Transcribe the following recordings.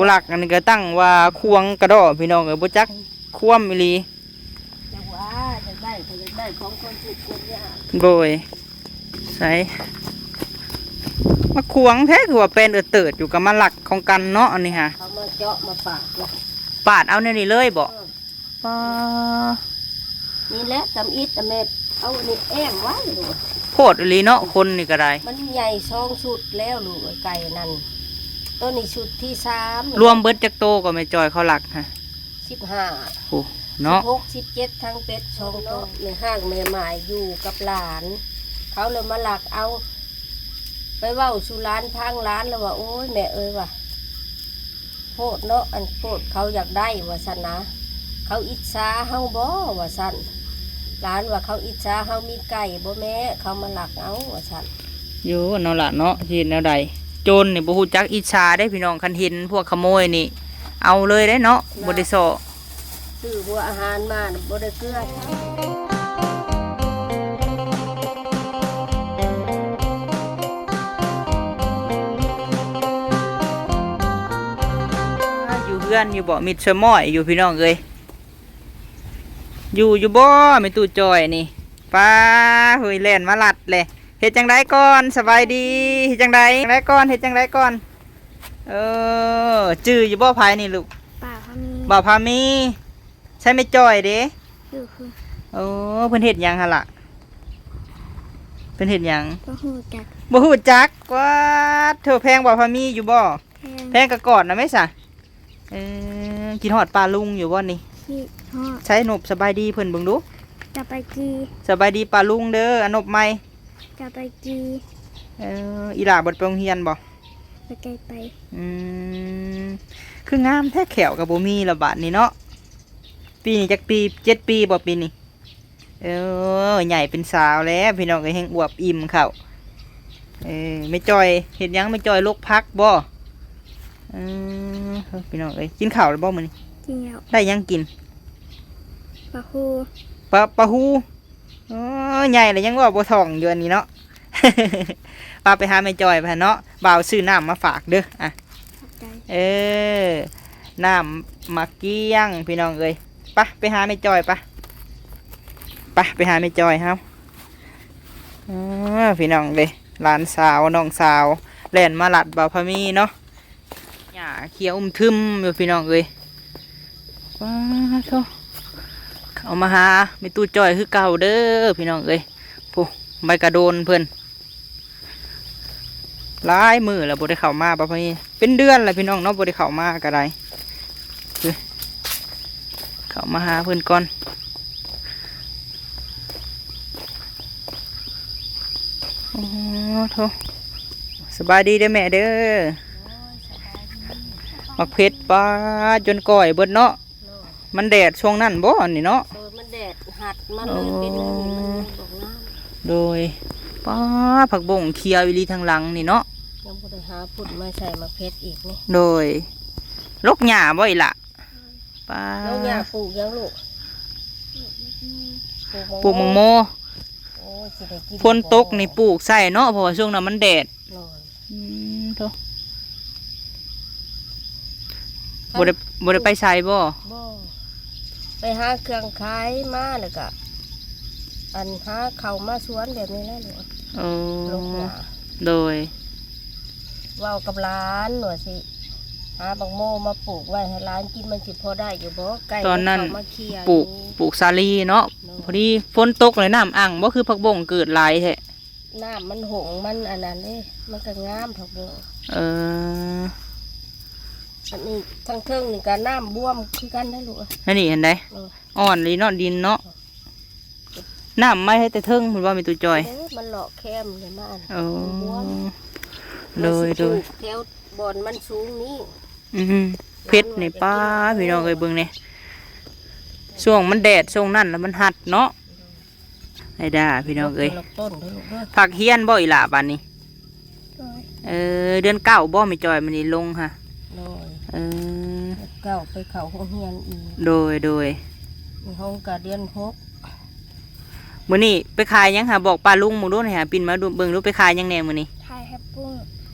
ຫຼັກອັນນີ້ກໍຕັ້ງວ່າຂວາງກະດໍ້ ພີ່ນ້ອງເອີຍ ບໍ່ຈັກຄວາມອີ່ຫຼີ. ຈັກວ່າຢາກໄດ້ກໍຢາກໄດ້ຂອງຄົນທຸກຄົນຍາກ. ໂດຍ ໃສ ມາຂວາງແທ້ ຄືວ່າແປນເອີເຕີດຢູ່ ກໍມາລັກຂອງກັນເນາະ ອັນນີ້ຫາ. ເຂົາມາເຈາະມາປາດເນາະ. ປາດເອົາແນວນີ້ເລີຍບໍ? ເອີ. ປາ ນີ້ແຫຼະ ຕຳອິດ ແມ່ເອົາອັນນີ້ແອ້ມໄວ້ໂລດ. ໂພດອີ່ຫຼີເນາະ ຄົນນີ້ກໍໄດ້. ມັນໃຫຍ່ສອງຊຸດແລ້ວລູກເອີຍ ໄກ່ນັ້ນ. ໂຕນີ້ຊຸດທີສາມ. ລວມເບິດຈັກໂຕກໍແມ່ຈ້ອຍເຂົາລັກຫະ? ສິບຫ້າ. ໂອ້ ເນາະ ສິບຫົກ ສິບເຈັດ ທັງເປັດສອງໂຕ. ແມ່ຮ້າງແມ່ໝ້າຍຢູ່ກັບຫຼານ ເຂົາເລີຍມາລັກເອົາ. ໄປເວົ້າສູ່ຫຼານຟັງ ຫຼານລະວ່າ ໂອ້ຍ ແມ່ເອີຍວ່າ ໂພດເນາະ ອັນໂພດເຂົາຢາກໄດ້ວ່າຊັ້ນນະ ເຂົາອິດສາເຮົາບໍ່ວ່າຊັ້ນ. ຫຼານວ່າ ເຂົາອິດສາເຮົາມີໄກ່ບໍ່ແມ່ ເຂົາມາລັກເອົາວ່າຊັ້ນ. ໂຍ ເນາະຫຼະເນາະ ຊິເຮັດແນວໃດ ໂຈນນີ້ບໍ່ຮູ້ຈັກອິດສາເດ້ພີ່ນ້ອງ ຄັນເຫັນພວກຂະໂມຍນີ້ເອົາເລີຍເດ້ເນາະ ບໍ່ໄດ້ຊໍ. ຊື້ຫົວອາຫານມານະ ບໍ່ໄດ້ເກືອ. ຢູ່ເຮືອນຢູ່ບໍ່? ມິດສະມ້ອຍຢູ່ພີ່ນ້ອງເອີຍ. ຢູ່ຢູ່ບໍ່ແມ່ຕູ້ຈ້ອຍນີ້? ປ້າ ເຮີ້ຍ ແລ່ນມາລັດແຫຼະ. ເຮັດຈັ່ງໃດກ່ອນ? ສະບາຍດີ. ເຮັດຈັ່ງໃດ? ຈັ່ງໃດກ່ອນ? ເຮັດຈັ່ງໃດກ່ອນ? ເອີ ຈື່ຢູ່ບໍ່ໃຜນີ້ລູກ? ບ່າວພາມີ. ບ່າວພາມີ. ໃຊ່ແມ່ຈ້ອຍເດ້? ຢູ່ພຸ້ນ. ໂອ້ ເພິ່ນເຮັດຫຍັງຫັ້ນລະ? ເພິ່ນເຮັດຫຍັງ? ບໍ່ຮູ້ຈັກ. ບໍ່ຮູ້ຈັກ. ປາດໂທ້ ແພງບ່າວພາມີຢູ່ບໍ່? ແພງ. ແພງກໍກອດນະແມ່ສະ. ເອີ ຄິດຮອດປ້າລຸງຢູ່ບໍ່ນີ້? ຄິດຮອດ. ໃຊ້ນົບສະບາຍດີເພິ່ນເບິ່ງດູ. ສະບາຍດີ. ສະບາຍດີປ້າລຸງເດີ. ອານົບໃໝ່. ສະບາຍດີ. ເອີ ອີ່ຫຼ້າບໍ່ໄດ້ໄປໂຮງຮຽນບໍ່? ບໍ່ໄດ້ໄປ. ອືມ ຄືງາມແທ້ ແຂ້ວກໍບໍ່ມີລະບາດນີ້ເນາະ. ປີນີ້ຈັກປີ? ເຈັດປີບໍ່ປີນີ້? ເອີ ໃຫຍ່ເປັນສາວແລ້ວພີ່ນ້ອງເອີຍ ແຮ່ງອວບອີ່ມເຂົ້າ. ເອີ ແມ່ຈ້ອຍເຮັດຫຍັງ? ແມ່ຈ້ອຍລົກຜັກບໍ່? ເອີ ພີ່ນ້ອງເອີຍ ກິນເຂົ້າແລ້ວບໍ່ມື້ນີ້? ກິນແລ້ວ. ໄດ້ຫຍັງກິນ? ປາຫູ. ປາ ປາຫູ. ໂອ້ ໃຫຍ່ແລ້ວຍັງເວົ້າບໍ່ທ່ອງຢູ່ອັນນີ້ເນາະ. ປາ ໄປຫາແມ່ຈ້ອຍໄປເນາະ ບ່າວຊື້ນ້ຳມາຝາກເດີ. ອ່ະ ຂອບໃຈ. ເອີ ນ້ຳໝາກກ້ຽງພີ່ນ້ອງເອີຍ. ປະ ໄປຫາແມ່ຈ້ອຍປະ ປະ ໄປຫາແມ່ຈ້ອຍເຮົາ. ເອີ ພີ່ນ້ອງເອີຍ ຫຼານສາວ ນ້ອງສາວ ແລ່ນມາລັດບ່າວພາມີເນາະ. ຫຍ້າຂຽວອຸ້ມທຶມຢູ່ພີ່ນ້ອງເອີຍ. ປາໂທ້ ເຂົ້າມາຫາແມ່ຕູ້ຈ້ອຍຄືເກົ່າເດີພີ່ນ້ອງເອີຍ. ຜູ້ ໃບກະໂດນເພິ່ນ ຫຼາຍມື້ແລ້ວບໍ່ໄດ້ເຂົ້າມາ ປະມານເປັນເດືອນແລ້ວພີ່ນ້ອງເນາະ ບໍ່ໄດ້ເຂົ້າມາກໍໄດ້. ເຂົ້າມາຫາເພິ່ນກ່ອນ. ໂອ້ໂທ້ ສະບາຍດີເດີແມ່ເດີ. ໂດຍ ສະບາຍດີ. ໝາກເຜັດ ປາ ຈົນກ້ອຍເບິດເນາະ. ໂດຍ ມັນແດດຊ່ວງນັ້ນບໍ່ ອັນນີ້ເນາະ? ໂດຍ ມັນແດດຮັດ ມັນເລີຍເປັນອັນນີ້ ມັນບໍ່ງາມ. ໂດຍ ປາ ຜັກບົ້ງຂຽວອີ່ຫຼີທາງຫຼັງນີ້ເນາະ. ຍັງບໍ່ໄດ້ຫາຝຸ່ນມາໃສ່ໝາກເຜັດອີກນີ້. ໂດຍ ລົກຫຍ້າບໍ່ອີ່ຫຼ້າ? ປາ ແລ້ວຍ່າປູກຫຍັງລູກ? ປູກໝາກໂມ. ໂອ້ຍ ຊິໄດ້ກິນ ຝົນຕົກນີ້ປູກໃສ່ເນາະ ເພາະວ່າຊ່ວງນັ້ນມັນແດດ. ໂດຍ ອືມ ໂທ້ ບໍ່ໄດ້ ບໍ່ໄດ້ໄປໃສບໍ່? ບໍ່ ໄປຫາເຄື່ອງຂາຍມາ ແລ້ວກະ ອັນ ຫາເຂົ້າມາສວນແບບນີ້ແຫຼະລູກ. ໂອ້ ໂດຍ ເວົ້າກັບຫຼານວ່າຊິຫາບັກໂມມາປູກໄວ້ໃຫ້ຫຼານກິນ ມັນຊິພໍໄດ້ຢູ່ບໍ່? ໄກ່ ຕອນນັ້ນ ເຂົ້າມາເຄຍ ປູກ ຢູ່ ປູກສາລີເນາະ. ໂດຍ ພໍດີຝົນຕົກແລ້ວນ້ຳອັ່ງບໍ່ ຄືຜັກບົ້ງເກີດຫຼາຍແທ້? ນ້ຳມັນຫົງ ມັນອັນນັ້ນເດ້ ມັນກໍງາມຜັກບົ້ງ. ເອີ ອັນນີ້ທາງເທິງນີ້ກໍນ້ຳບວມຄືກັນໄດ໋ລູກ. ອັນນີ້ຫັ້ນໃດ? ເອີ ອ່ອນອີ່ເນາະ ດິນເນາະ. ນ້ຳມາແຕ່ເທິງພຸ້ນບໍ່ ແມ່ຕູ້ຈ້ອຍ? ເອີ ມັນເລາະແຄມນີ້ມາ. ໂອ້ ມັນບວມ. ໂດຍ ມັນຊິ ໂດຍ ປູກແຖວບ່ອນມັນສູງນີ້. ອື ເຜັດນີ້ ປາ ພີ່ນ້ອງເອີຍ ເບິ່ງແດ່ ຊ່ວງມັນແດດ ຊ່ວງນັ້ນລະມັນຮັດເນາະ. ໄດ້ດາ ພີ່ນ້ອງເອີຍ ຜັກຮຽນບໍ່ອີ່ຫຼ້າບາດນີ້? ໂດຍ ເອີ ເດືອນເກົ້າບໍ່ ແມ່ຈ້ອຍ ມື້ນີ້ລົງຫະ? ໂດຍ ເອີ ເດືອນເກົ້າໄປເຂົ້າໂຮງຮຽນອີກ. ໂດຍ ໂດຍ ນີ້ຫ້ອງກະເດືອນຫົກ. ມື້ນີ້ໄປຂາຍຫຍັງຫະ? ບອກປ້າລຸງເບິ່ງດູນີ້ຫະ ປິ່ນມາດູ ເບິ່ງດູ ໄປຂາຍຫຍັງແດ່ມື້ນີ້? ຂາຍຜັກບຸ້ງ.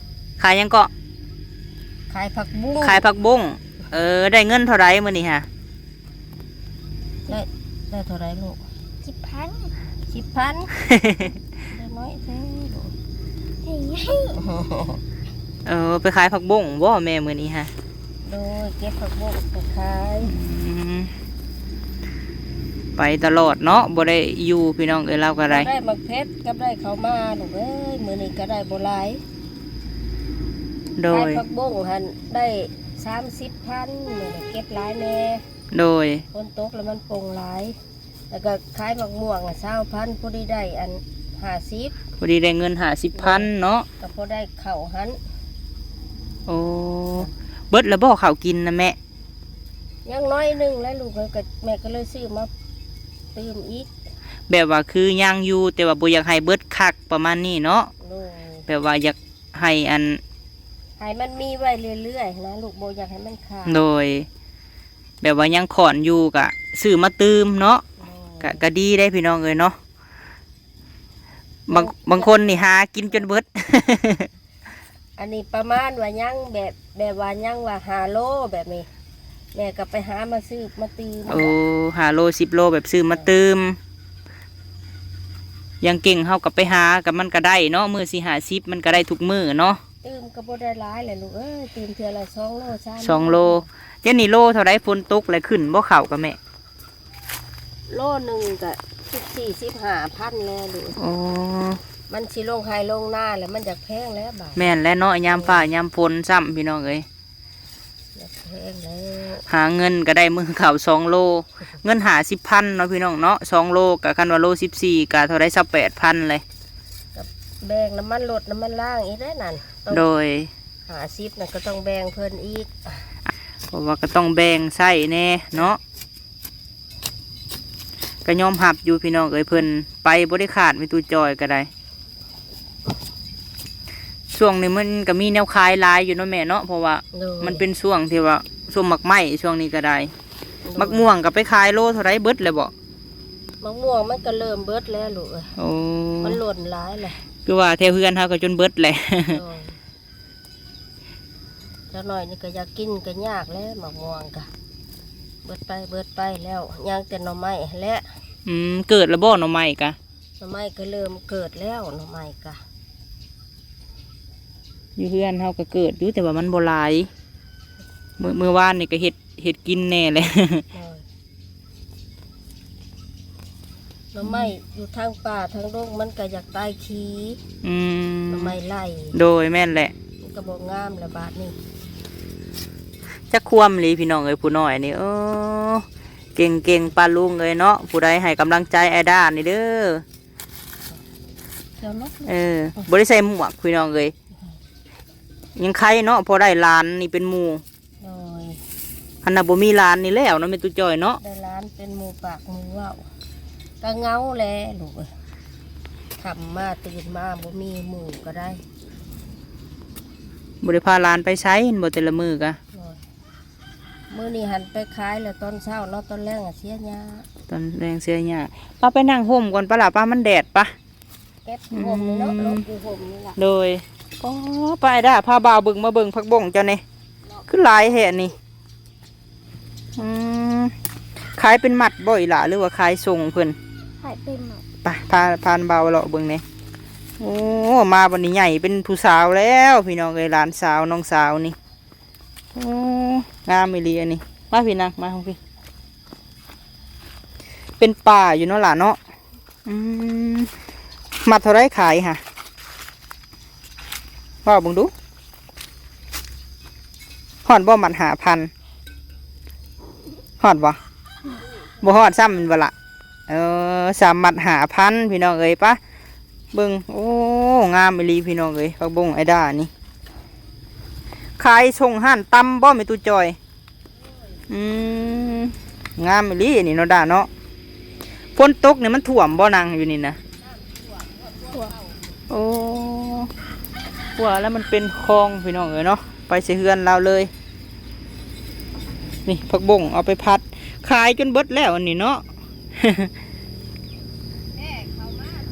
ຂາຍຫຍັງເກາະ? ຂ ຂາຍຜັກບຸ້ງ ຂາຍຜັກບຸ້ງ. ເອີ ໄດ້ເງິນເທົ່າໃດມື້ນີ້ຫະ? ໄດ້ ໄດ້ເທົ່າໃດລູກ? ສິບພັນ ສິບພັນ ໄດ້ນ້ອຍແທ້ລູກ. ເອີ ໄປຂາຍຜັກບຸ້ງບໍ່ແມ່ມື້ນີ້ຫະ? ໂດຍ ເກັບຜັກບຸ້ງໄປຂາຍ. ອືມ ໄປຕະຫຼອດເນາະ ບໍ່ໄດ້ຢູ່ພີ່ນ້ອງເອີຍ ລາວກໍໄດ້ ໄດ້ໝາກເຜັດກັບໄດ້ເຂົ້າມາລູກເອີຍ. ມື້ນີ້ກໍໄດ້ບໍ່ຫຼາຍ. ໂດຍ ຂາຍຜັກບຸ້ງຫັ້ນໄດ້ສາມສິບພັນ ມື້ນີ້ເກັບຫຼາຍແດ່. ໂດຍ ຝົນຕົກແລ້ວມັນປົ່ງຫຼາຍ. ແລ້ວກໍຂາຍໝາກມ່ວງຊາວພັນ ພໍດີໄດ້ອັນຫ້າສິບ ພໍດີໄດ້ເງິນຫ້າສິບພັນເນາະ ກໍພໍໄດ້ເຂົ້າຫັ້ນ. ໂອ້ ເບິດແລ້ວບໍ່ເຂົ້າກິນນະແມ່? ຍັງໜ້ອຍໜຶ່ງແຫຼະລູກເອີຍ ກໍແມ່ກໍເລີຍຊື້ມາຕື່ມອີກ. ແບບວ່າຄືຍັງຢູ່ ແຕ່ວ່າບໍ່ຢາກໃຫ້ເບິດຄັກ ປະມານນີ້ເນາະ. ໂດຍ ແບບວ່າຢາກໃຫ້ອັນ ໃຫ້ມັນມີໄວ້ເລື້ອຍໆນະລູກ ບໍ່ຢາກໃຫ້ມັນຂາດ. ໂດຍ ແບບວ່າຍັງຂ້ອນຢູ່ກະຊື້ມາຕື່ມເນາະ. ໂດຍ ກະ ກະດີເດ້ພີ່ນ້ອງເອີຍເນາະ. ບາງ ບາງຄົນນີ້ຫາກິນຈົນເບິດ. ອັນນີ້ປະມານວ່າຍັງແບບ ແບບວ່າຍັງວ່າຫ້າໂລແບບນີ້ ແມ່ກໍໄປຫາມາຊື້ມາຕື່ມ. ໂອ້ ຫ້າໂລສິບໂລ ແບບຊື້ມາຕື່ມ. ຢ່າງເກັ່ງເຮົາກໍໄປຫາ ກໍມັນກໍໄດ້ເນາະ ມື້ສີ່ຫ້າສິບ ມັນກໍໄດ້ທຸກມື້ເນາະ. ຕື່ມກໍບໍ່ໄດ້ຫຼາຍແຫຼະລູກເອີຍ ຕື່ມເທື່ອລະສອງໂລສາມ ສອງໂລ. ດຽວນີ້ໂລເທົ່າໃດ? ຝົນຕົກແລ້ວຂຶ້ນບໍ່ເຂົ້າກະແມ່? ໂລໜຶ່ງກະສິບສີ່ ສິບຫ້າພັນແລ້ວລູກ. ໂອ້ ມັນຊິລົງໄຮ່ລົງນາແລ້ວ ມັນຢາກແພງແລ້ວບາດ. ແມ່ນແຫຼະເນາະ ຍາມຟ້າຍາມຝົນຊ້ຳ ພີ່ນ້ອງເອີຍ ຢາກແພງແລ້ວ. ຫາເງິນກໍໄດ້ມື້ເຂົ້າສອງໂລ ເງິນຫ້າສິບພັນເນາະ ພີ່ນ້ອງເນາະ. ສອງໂລກໍຄັນວ່າໂລສິບສີ່ກໍເທົ່າໃດ? ຊາວແປດພັນເລີຍ. ກໍແບ່ງນ້ຳມັນລົດນ້ຳມັນລາງອີກເດ້ນັ້ນ. ໂດຍ ຫ້າສິບນັ້ນກໍຕ້ອງແບ່ງເພິ່ນອີກ ເພາະວ່າກໍຕ້ອງແບ່ງໃຊ້ແດ່ເນາະ. ກໍຍອມຮັບຢູ່ພີ່ນ້ອງເອີຍ ເພິ່ນໄປບໍ່ໄດ້ຂາດ ແມ່ຕູ້ຈ້ອຍກໍໄດ້. ຊ່ວງນີ້ມັນກໍມີແນວຂາຍຫຼາຍຢູ່ເນາະແມ່ເນາະ ເພາະວ່າ ໂດຍ ມັນເປັນຊ່ວງທີ່ວ່າ ຊ່ວງໝາກໄມ້ ຊ່ວງນີ້ກໍໄດ້. ໂດຍ ໝາກມ່ວງກໍໄປຂາຍໂລເທົ່າໃດ? ເບິດແລ້ວບໍ່? ໝາກມ່ວງມັນກໍເລີ່ມເບິດແລ້ວລູກເອີຍ. ໂອ້ ມັນຫຼົ່ນຫຼາຍແຫຼະ ຄືວ່າແຖວເຮືອນເຮົາກໍຈົນເບິດແຫຼະ. ໂດຍ ຈັກໜ້ອຍນີ້ກໍຢາກກິນກໍຍາກແຫຼະ ໝາກມ່ວງກະເບິດໄປ ເບິດໄປແລ້ວ ຍັງແຕ່ໜໍ່ໄມ້ຫັ້ນແຫຼະ. ອືມ ເກີດແລ້ວບໍ່ໜໍ່ໄມ້ກະ? ໜໍ່ໄມ້ກໍເລີ່ມເກີດແລ້ວ ໜໍ່ໄມ້ກະ ຢູ່ເຮືອນເຮົາກໍເກີດຢູ່ ແຕ່ວ່າມັນບໍ່ຫຼາຍ. ມື້ ມື້ວານນີ້ກໍເຮັດ ເຮັດກິນແດ່ແຫຼະ. ໂດຍ ໜໍ່ໄມ້ຢູ່ທາງປ່າທາງດົງມັນກໍຢາກຕາຍຂີ້. ອືມ ໜໍ່ໄມ້ໄລ່. ໂດຍ ແມ່ນແຫຼະ ມັນກໍບໍ່ງາມແລ້ວບາດນີ້. ຈັກຄວາມອີ່ຫຼີພີ່ນ້ອງເອີຍ ຜູ້ນ້ອຍນີ້ ເອີ ເກັ່ງໆ ປ້າລຸງເອີຍເນາະ. ຜູ້ໃດໃຫ້ກຳລັງໃຈອ້າຍດານີ້ເດີ. ເອີ ບໍ່ໄດ້ໃສ່ໝວກພີ່ນ້ອງເອີຍ. ຍັງໄຄເນາະ ພໍໄດ້ຫຼານນີ້ເປັນໝູ່. ໂດຍ ອັນນ່າບໍ່ມີຫຼານນີ້ແລ້ວເນາະ ແມ່ຕູ້ຈ້ອຍເນາະ. ໄດ້ຫຼານເປັນໝູ່ປາກໝູ່ເວົ້າ ກໍເຫງົາແຫຼະລູກເອີຍ. ຄ່ຳມາຕື່ນມາບໍ່ມີໝູ່ກໍໄດ້ ບໍ່ໄດ້ພາຫຼານໄປໃສແມ່ນບໍ່ ແຕ່ລະມື້ກະ. ໂດຍ ມື້ນີ້ຫັ້ນໄປຂາຍແລ້ວຕອນເຊົ້າເນາະ ຕອນແລງເສຍຫຍ້າ ຕອນແລງເສຍຫຍ້າ. ປາໄປນັ່ງຮົ່ມກ່ອນປະຫຼ້າ ປາ ມັນແດດປະ. ເກັບຢູ່ຮົ່ມນີ້ເນາະ ອືມ ຫຼົບຢູ່ຮົ່ມນີ້ລະ. ໂດຍ ໂອ້ ໄປດາ ພາບ່າວເບິ່ງ ມາເບິ່ງຜັກບົ້ງເຈົ້ານີ້ ເນາະ ຄືຫຼາຍແທ້ນີ້. ອືມ ຂາຍເປັນມັດບໍ່ອີ່ຫຼ້າ ຫຼືວ່າຂາຍສົ່ງເພິ່ນ? ຂາຍເປັນມັດ. ໄປ ພາ ພາບ່າວເລາະເບິ່ງແດ່. ໂອ້ ມາບັດນີ້ໃຫຍ່ເປັນຜູ້ສາວແລ້ວ ພີ່ນ້ອງເອີຍ ຫຼານສາວ ນ້ອງສາວນີ້. ໂອ້ ງາມອີ່ຫຼີອັນນີ້. ມາພີ່ນາງ ມາຂອງພີ່ ເປັນປ່າຢູ່ເນາະຫຼ້າເນາະ. ອືມ ມັດເທົ່າໃດຂາຍຫະ? ເວົ້າເບິ່ງດູ. ຮອດບໍ່ມັດຫ້າພັນ? ຮອດບໍ່? ບໍ່ຮອດຊ້ຳແມ່ນບໍ່ລະ? ເອີ ສາມມັດຫ້າພັນ ພີ່ນ້ອງເອີຍ. ປະ ເບິ່ງ ໂອ້ ງາມອີ່ຫຼີພີ່ນ້ອງເອີຍ ຜັກບົ້ງອ້າຍດານີ້. ຂາຍສົ່ງຮ້ານຕ່ຳບໍ່ແມ່ຕູ້ຈ້ອຍ? ອືມ ງາມອີ່ຫຼີນີ້ເນາະດາເນາະ. ຝົນຕົກນີ້ມັນຖ້ວມບໍ່ນາງຢູ່ນີ້ນະ? ຖ້ວມ. ໂອ້ ຂົວແລ້ວມັນເປັນຄອງພີ່ນ້ອງເອີຍເນາະ ໄປໃສ່ເຮືອນລາວເລີຍ. ນີ້ ຜັກບົ້ງເອົາໄປຜັດ ຂາຍຈົນເບິດແລ້ວອັນນີ້ເນາະ.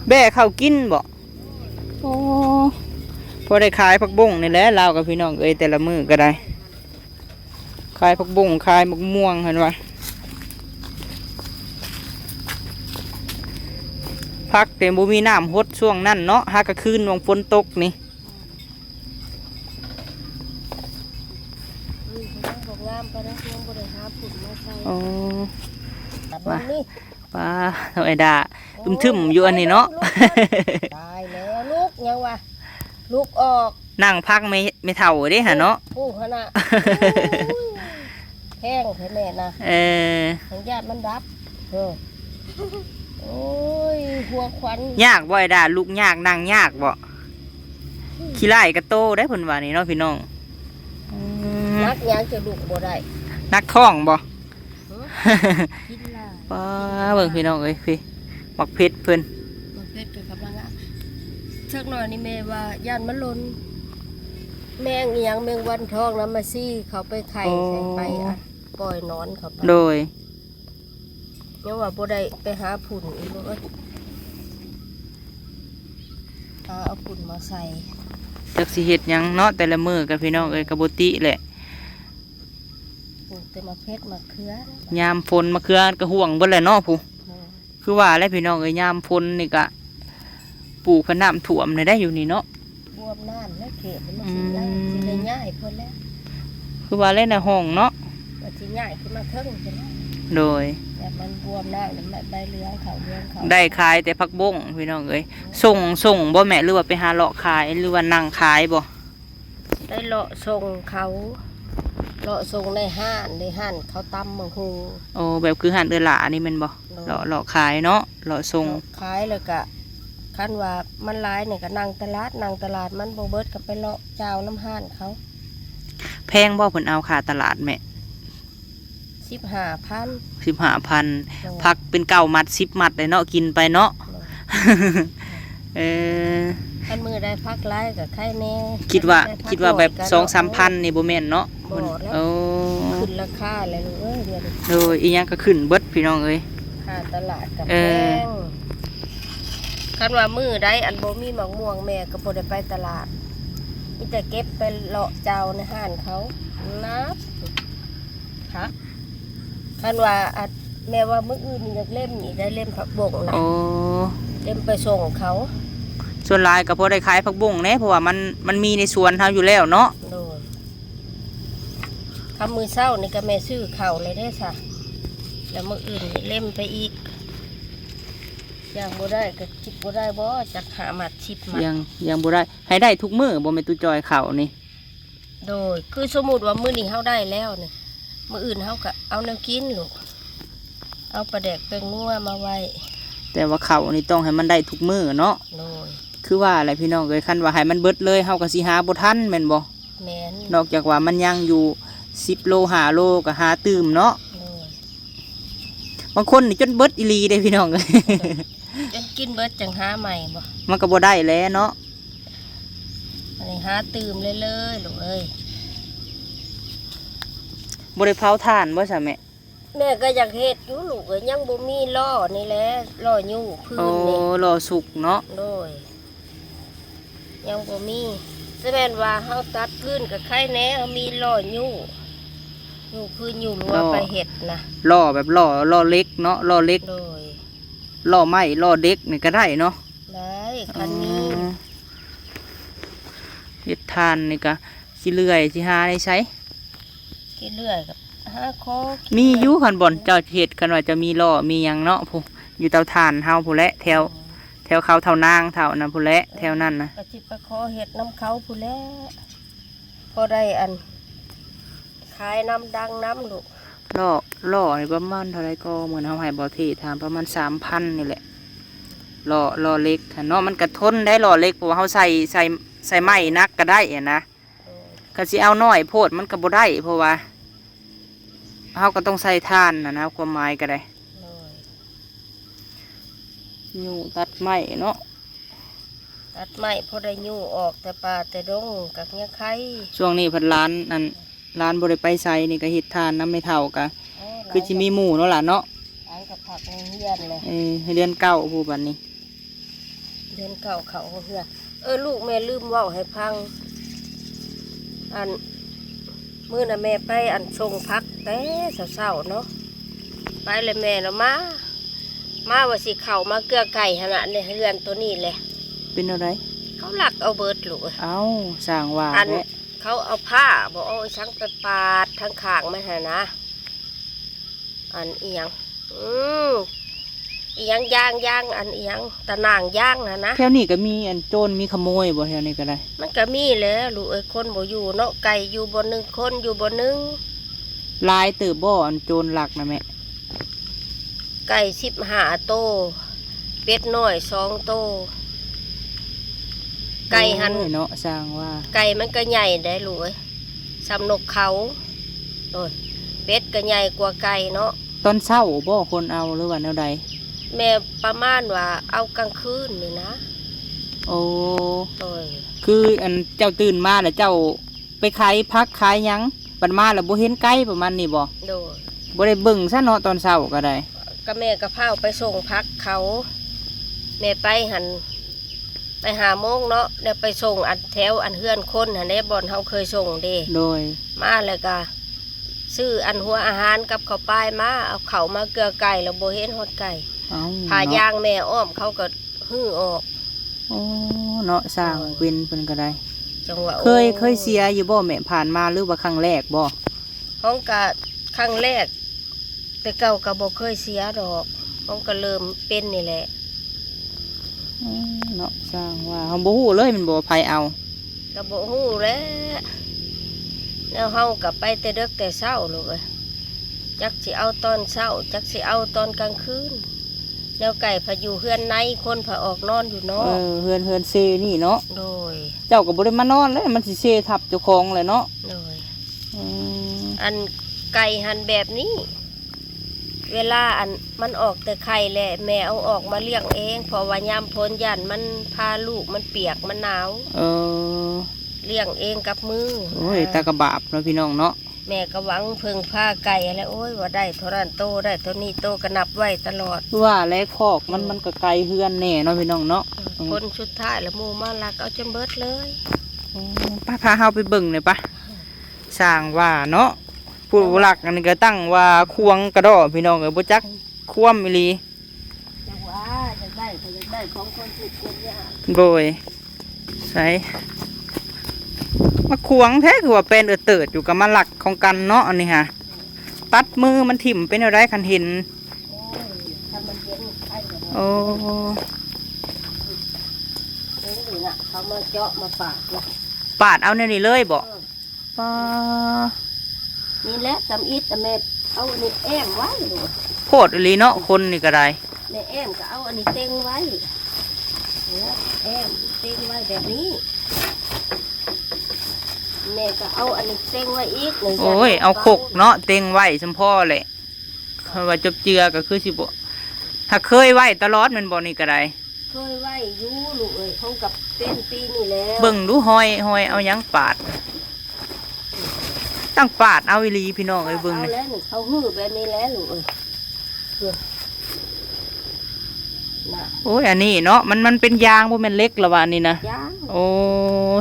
ແບ້ເຂົ້າກິນບໍ່? ໂອ້ ພໍໄດ້ຂາຍຜັກບົ້ງນີ້ແຫຼະ ລາວກັບພີ່ນ້ອງເອີຍ ແຕ່ລະມື້ກໍໄດ້. ຂາຍຜັກບົ້ງ ຂາຍໝາກມ່ວງຫັ້ນວ່າ ຜັກແຕ່ບໍ່ມີນ້ຳຫົດຊ່ວງນັ້ນເນາະ ຫາກະຄືນຫວ່າງຝົນຕົກນີ້. ອືມ ຍັງບໍ່ງາມປານໃດ ຍັງບໍ່ໄດ້ຫາຝຸ່ນມາໃສ່. ອໍ ວ່າ ນີ້ ປ້າ ນ້ອງໄອດາ ໂອ້ຍ ຕຶມໆຢູ່ອັນນີ້ເນາະ. ຕາຍແລ້ວ ລຸກ ຍັງວ່າລຸກອອກ ນັ່ງພັກແມ່ ແມ່ເຖົ້າເດ້ຫັ້ນເນາະ. ໂອ້ ຫັ້ນນະ ໂອ້ຍ ແພງແທ້ແມ່ນະ. ເອີ ຍັງຢ້ານມັນດັບ. ເອີ ໂອ້ຍ ຫົວຂວັນ ຍາກບໍ່ໄອດາ ລຸກຍາກ ນັ່ງຍາກບໍ່? ອືມ ຂີ້ລ້າຍກະໂຕໄດ໋ ເພິ່ນວ່ານີ້ເນາະພີ່ນ້ອງ. ອືມ ໜັກຫຍັງຈະລຸກບໍ່ໄດ້? ໜັກທ້ອງບໍ່? ຫື? ກິນຫຼາຍ ປ້າ ກິນຫຼາຍ ເບິ່ງພີ່ນ້ອງເອີຍ ພີ້ ໝາກເຜັດເພິ່ນ ໝາກເຜັດກໍກຳລັງ ຈັກໜ້ອຍນີ້ແມ່ວ່າຢ້ານມັນຫຼົ່ນ ແມງອີ່ຫຍັງ ແມງວັນທອງນຳມາຊີ້ເຂົ້າໄປໄຂ່ ໂອ້ ໃສ່ໄປ ອັນ ປ່ອຍໜອນເຂົ້າໄປ. ໂດຍ ຍັງວ່າບໍ່ໄດ້ໄປຫາຝຸ່ນອີກ ເອີຍ ຫາເອົາຝຸ່ນມາໃສ່. ຈັກຊິເຮັດຫຍັງເນາະ ແຕ່ລະມື້ກະພີ່ນ້ອງເອີຍ ກະບໍ່ຕິແຫຼະ. ປູກແຕ່ໝາກເຜັດໝາກເຂືອ ຍາມຝົນໝາກເຂືອກະຮ່ວງເບິດແຫຼະເນາະ ຜູ້ ໂດຍ ຄືວ່າແຫຼະພີ່ນ້ອງເອີຍ ຍາມຝົນນີ້ກະ ປູກພັດນ້ຳຖ້ວມແນວໃດຢູ່ນີ້ເນາະ. ບວມນ້ຳແລ້ວເຂດມັນ ອືມ ຊິໄດ້ ຊິໄດ້ຍ້າຍເພິ່ນແລ້ວ ຄືວ່າແຫຼະນະ ຫ້ອງເນາະ ວ່າຊິຍ້າຍຂຶ້ນມາເທິງພຸ້ນແຫຼະ. ໂດຍ ແບບມັນບວມນ້ຳ ໃບເຫຼືອງເຂົ້າເຫຼືອງເຂົ້າ ໄດ້ຂາຍແຕ່ຜັກບົ້ງພີ່ນ້ອງເອີຍ. ໂດຍ ສົ່ງ ສົ່ງບໍ່ແມ່ ຫຼືວ່າໄປຫາເລາະຂາຍ ຫຼືວ່ານັ່ງຂາຍບໍ່? ໄດ້ເລາະສົ່ງເຂົາ ເລາະສົ່ງໃນຮ້ານ ໃນຮ້ານເຂົາຕຳໝາກຫຸ່ງ. ໂອ້ ແບບຄືຮ້ານເອື້ອຍຫຼ້ານີ້ແມ່ນບໍ່? ໂດຍ ເລາະ ເລາະຂາຍເນາະ ເລາະສົ່ງ ເລາະຂາຍ ແລ້ວກະຄັນວ່າມັນຫຼາຍນີ້ກະນັ່ງຕະຫຼາດ ນັ່ງຕະຫຼາດ ມັນບໍ່ເບິດກະໄປເລາະຈ່າວນຳຮ້ານເຂົາ. ແພງບໍ່ ເພິ່ນເອົາຄ່າຕະຫຼາດແມ່? ສິບຫ້າພັນ ສິບຫ້າພັນ. ໂດຍ ຜັກເປັນເກົ້າມັດ ສິບມັດໄດ້ເນາະ ກິນໄປເນາະ. ໂດຍ ເອີ ຄັນມື້ໃດຜັກຫຼາຍກະໄຄແນ່ ຄິດວ່າ ຄັນໄດ້ຜັກ ຄິດວ່າແບບໜ້ອຍກະ ສອງສາມພັນນີ້ບໍ່ແມ່ນເນາະ? ບໍ່ແລ້ວ ໂອ້ ຂຶ້ນລາຄາແລ້ວລູກເອີຍ ດຽວນີ້. ໂດຍ ອີ່ຫຍັງກະຂຶ້ນເບິດພີ່ນ້ອງເອີຍ ຄ່າຕະຫຼາດກະ ເອີ ແພງ. ຄັນວ່າມື້ໃດອັນບໍ່ມີໝາກມ່ວງ ແມ່ກະບໍ່ໄດ້ໄປຕະຫຼາດ ມີແຕ່ເກັບໄປເລາະຈ່າວໃນຮ້ານເຂົາ ນັບ ຜັກ ຄັນວ່າ ອັນ ແມ່ວ່າມື້ອື່ນນີ້ຢາກເລັມອີກໄດ໋ ເລັມຜັກບົ້ງນະ. ໂອ້ ເລັມໄປສົ່ງເຂົາ ສ່ວນຫຼາຍກໍພໍໄດ້ຂາຍຜັກບົ້ງແດ່ ເພາະວ່າມັນ ມັນມີໃນສວນເຮົາຢູ່ແລ້ວເນາະ. ໂດຍ ຄ່ຳມື້ເຊົ້ານີ້ກໍແມ່ຊື້ເຂົ້າແລ້ວເດ້ຊະ ແລ້ວມື້ອື່ນນີ້ເລັມໄປອີກ. ຢ່າງບໍ່ໄດ້ກໍຄິດບໍ່ໄດ້ບໍ່ ຈັກຫ້າມັດ ສິບມັດ ຢ່າງ ຢ່າງບໍ່ໄດ້ ໃຫ້ໄດ້ທຸກມື້ບໍ່ແມ່ຕູ້ຈອຍເຂົ້ານີ້? ໂດຍ ຄືສົມມຸດວ່າມື້ນີ້ເຮົາໄດ້ແລ້ວນີ້ ມື້ອື່ນເຮົາກະເອົາແນວກິນລູກ ເອົາປາແດກແປ້ງນົວມາໄວ້. ແຕ່ວ່າເຂົ້ານີ້ຕ້ອງໃຫ້ມັນໄດ້ທຸກມື້ເນາະ. ໂດຍ ຄືວ່າແຫຼະພີ່ນ້ອງເອີຍ ຄັນວ່າໃຫ້ມັນເບິດເລີຍ ເຮົາກະຊິຫາບໍ່ທັນແມ່ນບໍ່? ແມ່ນ ນອກຈາກວ່າມັນຍັງຢູ່ສິບໂລ ຫ້າໂລ ກະຫາຕື່ມເນາະ. ໂດຍ ບາງຄົນນີ້ຈົນເບິດອີ່ຫຼີເດ້ພີ່ນ້ອງເອີຍ ຈົນກິນເບິດຈັ່ງຫາໃໝ່ບໍ່? ມັນກະບໍ່ໄດ້ແຫຼະເນາະ. ອັນນີ້ຫາຕື່ມເລື້ອຍໆລູກເອີຍ. ບໍ່ໄດ້ເຜົາຖ່ານບໍ່ຊະແມ່? ແມ່ກໍຢາກເຮັດຢູ່ລູກເອີຍ ຍັງບໍ່ມີລໍ້ນີ້ແຫຼະ ລໍ້ຍູ້ພື້ນນີ້. ອໍ ລໍ້ສຸກເນາະ. ໂດຍ ຍັງບໍ່ມີ ສະແມ່ນວ່າເຮົາຕັດພື້ນກໍໄຄແດ່ ເຮົາມີລໍ້ຍູ້ ຍູ້ພື້ນຍູ້ລົວໄປເຮັດນະ. ລໍ້ແບບລໍ້ ລໍ້ເຫຼັກເນາະ ລໍ້ເຫຼັກ. ໂດຍ ລໍ້ໄມ້ ລໍ້ເຫຼັກນີ້ກໍໄດ້ເນາະ. ໄດ້ ຄັນມີ. ອໍ ເຮັດຖ່ານນີ້ກະຊິເລື່ອຍ ຊິຫາໄດ້ໃສ? ຊິເລື່ອຍກໍຫາຂໍ ມີຢູ່ ຄັນບ່ອນເຈົ້າເຮັດ ຄັນວ່າຈະມີລໍ້ມີຫຍັງເນາະ ຜູ້ ຢູ່ເຕົາຖ່ານເຮົາພຸ້ນແຫຼະ ແຖວ ແຖວເຂົາເຖົ້ານາງເຖົ້ານັ້ນພຸ້ນແຫຼະ ແຖວນັ້ນນະ. ກໍຊິໄປຂໍເຮັດນຳເຂົາພຸ້ນແຫຼະ ພໍໄດ້ອັນ ຂາຍນຳ ດັງນຳລູກ. ລໍ້ ລໍ້ນີ້ປະມານເທົ່າໃດກໍ ມື້ນັ້ນເຮົາໃຫ້ບໍ່ເທຖາມ ປະມານສາມພັນນີ້ແຫຼະ. ລໍ້ ລໍ້ເຫຼັກຫັ້ນເນາະ ມັນກະທົນໄດ໋ ລໍ້ເຫຼັກ ເພາະວ່າເຮົາໃສ່ ໃສ່ ໃສ່ໄມ້ໜັກກະໄດ້ຫັ້ນນະ. ໂດຍ ຄັນຊິເອົານ້ອຍໂພດມັນກະບໍ່ໄດ້ ເພາະວ່າເຮົາກະຕ້ອງໃສ່ຖ່ານຫັ້ນນະ ຄວາມໝາຍກະໄດ້. ໂດຍ ຍູ້ຕັດໄມ້ເນາະ. ຕັດໄມ້ພໍໄດ້ຍູ້ອອກແຕ່ປ່າແຕ່ດົງກັບເຫຍື້ອໄຄ. ຊ່ວງນີ້ພັດຫຼານ ອັນ ຫຼານບໍ່ໄດ້ໄປໃສນີ້ ກະເຮັດຖ່ານນຳແມ່ເຖົ້າກະ ອໍ ຄືຊິມີໝູ່ເນາະຫຼານເນາະ. ຫຼານກໍພັກໂຮງຮຽນແຫຼະ. ເອີ ເດືອນເກົ້າພຸ້ນບັດນີ້ ເດືອນເກົ້າເຂົ້າໂຮງຮຽນ. ເອີ ລູກແມ່ລືມເວົ້າໃຫ້ຟັງ ອັນ ມື້ນັ້ນແມ່ໄປອັນສົ່ງຜັກແຕ່ເຊົ້າໆເນາະ ໄປແລ້ວແມ່ລະມາ ມາວ່າຊິເຂົ້າມາເກືອໄກ່ຫັ້ນນະ ໃນເຮືອນໂຕນີ້ແຫຼະ ເປັນແນວໃດ? ເຂົາລັກເອົາເບິດລູກເອີຍ. ເອົ້າ ຊ່າງວ່າ ອັນ ແທ້ ເຂົາເອົາຜ້າບໍ່ ເອົາອີ່ຫຍັງໄປປາດທາງຂ້າງມັນຫັ້ນນະ ອັນອີ່ຫຍັງ ອືມ ອີ່ຫຍັງຢາງ ຢາງ ອັນອີ່ຫຍັງ ຕະໜ່າງຢາງຫັ້ນນະ. ແຖວນີ້ກໍມີອັນໂຈນມີຂະໂມຍບໍ່ ແຖວນີ້ກໍໄດ້? ມັນກໍມີແຫຼະລູກເອີຍ ຄົນບໍ່ຢູ່ເນາະ ໄກ່ຢູ່ບ່ອນໜຶ່ງ ຄົນຢູ່ບ່ອນໜຶ່ງ. ຫຼາຍເຕີບບໍ່ ອັນໂຈນລັກນະແມ່? ໄກ່ສິບຫ້າໂຕ ເປັດນ້ອຍສອງໂຕ. ໄກ່ຫັ້ນ ໂອ້ຍເນາະ ຊ່າງວ່າ ໄກ່ມັນກໍໃຫຍ່ໄດ໋ລູກເອີຍ ສ່ຳນົກເຂົາ. ໂອ້ຍ ເປັດກໍໃຫຍ່ກວ່າໄກ່ເນາະ. ຕອນເຊົ້າບໍ່ ຄົນເອົາ ຫຼືວ່າແນວໃດ? ແມ່ປະມານວ່າເອົາກາງຄືນນີ້ນະ. ໂອ້ ໂດຍ ຄືອັນເຈົ້າຕື່ນມາແລ້ວເຈົ້າໄປຂາຍຜັກຂາຍຫຍັງ ບັດມາແລ້ວບໍ່ເຫັນໄກ່ ປະມານນີ້ບໍ່? ໂດຍ ບໍ່ໄດ້ເບິ່ງຊະເນາະ ຕອນເຊົ້າກໍໄດ້. ກໍແມ່ກໍພາວໄປສົ່ງຜັກເຂົາ ແມ່ໄປຫັ້ນ ໄປຫ້າໂມງເນາະ ແລ້ວໄປສົ່ງອັນແຖວອັນເຮືອນຄົນຫັ້ນເດ້ ບ່ອນເຮົາເຄີຍສົ່ງເດ້. ໂດຍ ມາແລ້ວກະຊື້ອັນຫົວອາຫານກັບເຂົ້າປາຍມາ ເອົາເຂົ້າມາເກືອໄກ່ ແລ້ວບໍ່ເຫັນຮອດໄກ່. ເອົ້າ ຜ້າ ເນາະ ຢາງແມ່ອ້ອມເຂົາກໍຮື້ອອກ. ໂອ້ ເນາະ ຊ່າງເປັນເພິ່ນກໍໄດ້. ຈັ່ງວ່າ ເຄີຍ ໂອ້ ເຄີຍເສຍຢູ່ບໍ່ແມ່ ຜ່ານມາ ຫຼືວ່າຄັ້ງແລກບໍ່? ຂອງກະຄັ້ງແລກ ແຕ່ເກົ່າກໍບໍ່ເຄີຍເສຍດອກ ຂອງກໍເລີ່ມເປັນນີ້ແຫຼະ. ອືມ ເນາະ ຊ່າງວ່າ ເຮົາບໍ່ຮູ້ເລີຍແມ່ນບໍ່ ໃຜເອົາ? ກໍບໍ່ຮູ້ແຫຼະ ແນວເຮົາກໍໄປແຕ່ເດິກແຕ່ເຊົ້າລູກເອີຍ ຈັກຊິເອົາຕອນເຊົ້າ ຈັກຊິເອົາຕອນກາງຄືນ. ແນວໄກ່ພະຢູ່ເຮືອນໃນ ຄົນພະອອກນອນຢູ່ນອກ. ເອີ ເຮືອນ ເຮືອນເຊນີ້ເນາະ. ໂດຍ ເຈົ້າກໍບໍ່ໄດ້ມານອນແລ້ວ ມັນຊິເຊທັບເຈົ້າຂອງແຫຼະເນາະ. ໂດຍ ອືມ ອັນໄກ່ຫັ້ນແບບນີ້ ເວລາອັນມັນອອກແຕ່ໄຂ່ແຫຼະ ແມ່ເອົາອອກມາລ້ຽງເອງ ເພາະວ່າຍາມຝົນຢ້ານມັນພາລູກ ມັນປຽກ ມັນໜາວ. ເອີ ລ້ຽງເອງກັບມື. ໂອ້ຍ ຕາກະບາບເນາະ ພີ່ນ້ອງເນາະ. ແມ່ກໍຫວັງເພິ່ງພາໄກ່ຫັ້ນແຫຼະ ໂອ້ຍ ວ່າໄດ້ເທົ່ານັ້ນໂຕ ໄດ້ເທົ່ານີ້ໂຕ ກໍນັບໄວ້ຕະຫຼອດ. ຄືວ່າແຫຼະ ຄອກມັນ ເອີ ມັນກໍໄກເຮືອນແດ່ເນາະ ພີ່ນ້ອງເນາະ. ເອີ ອືມ ຜົນສຸດທ້າຍລະ ໝູ່ມາລັກເອົາຈົນເບິດເລີຍ. ໂອ້ ໄປ ພາເຮົາໄປເບິ່ງແດ່ປະ. ຊ່າງວ່າເນາະ ຜູ້ລັກອັນນີ້ກໍຕັ້ງວ່າຄວາງກະດໍ້ ພີ່ນ້ອງເອີຍ ບໍ່ຈັກຄວາມອີ່ຫຼີ. ຈັກວ່າຢາກໄດ້ກໍຢາກໄດ້ຂອງຄົນທຸກຄົນຍາກ. ໂດຍ ໃສ ມາຂວາງແທ້ ຄືວ່າແປນເອີເຕີດຢູ່ ກໍມາລັກຂອງກັນເນາະ ອັນນີ້ຫາ ຕັດມືມັນຖິ້ມ ເປັນແນວໃດຄັນເຫັນ? ໂອ້ຍ ຄັນມັນເຫັນໃຜກໍບໍ່ ໂອ້ ເຫັນຢູ່ນະ ເຂົາມາເຈາະມາປາດນະ ປາດເອົາແນວນີ້ເລີຍບໍ? ເອີ ປາ ນີ້ແຫຼະ ຕຳອິດ ແມ່ເອົາອັນນີ້ແອ້ມໄວ້ໂລດ. ໂພດອີ່ຫຼີເນາະ ຄົນນີ້ກໍໄດ້. ແມ່ແອ້ມກໍເອົາອັນນີ້ເຕັງໄວ້ ແອ້ມເຕັງໄວ້ແບບນີ້ ແມ່ກໍເອົາອັນນີ້ເຕັງໄວ້ອີກ. ໂອ້ຍ ເອົາຄົກເນາະ ເຕັງໄວ້ສ່ຳພໍແຫຼະ. ເພາະວ່າຈົບເຈືອກໍຄືຊິບໍ່ ຫາກເຄີຍໄວ້ຕະຫຼອດແມ່ນບໍ່? ນີ້ກໍໄດ້ ເຄີຍໄວ້ຢູ່ລູກເອີຍ ເຮົາກໍເປັນປີນີ້ແລ້ວ. ເບິ່ງດູ ຮອຍ ຮອຍເອົາຫຍັງປາດ ຕັ້ງປາດເອົາອີ່ຫຼີ ພີ່ນ້ອງເອີຍ ເບິ່ງ ເອົາແລ້ວນີ້ ເຂົາຮື້ແບບນີ້ແຫຼະລູກເອີຍ. ນະ ໂອ້ຍ ອັນນີ້ເນາະ ມັນ ມັນເປັນຢາງ ບໍ່ແມ່ນເຫຼັກລະວ່າ ອັນນີ້ນະ ຢາງ. ໂອ້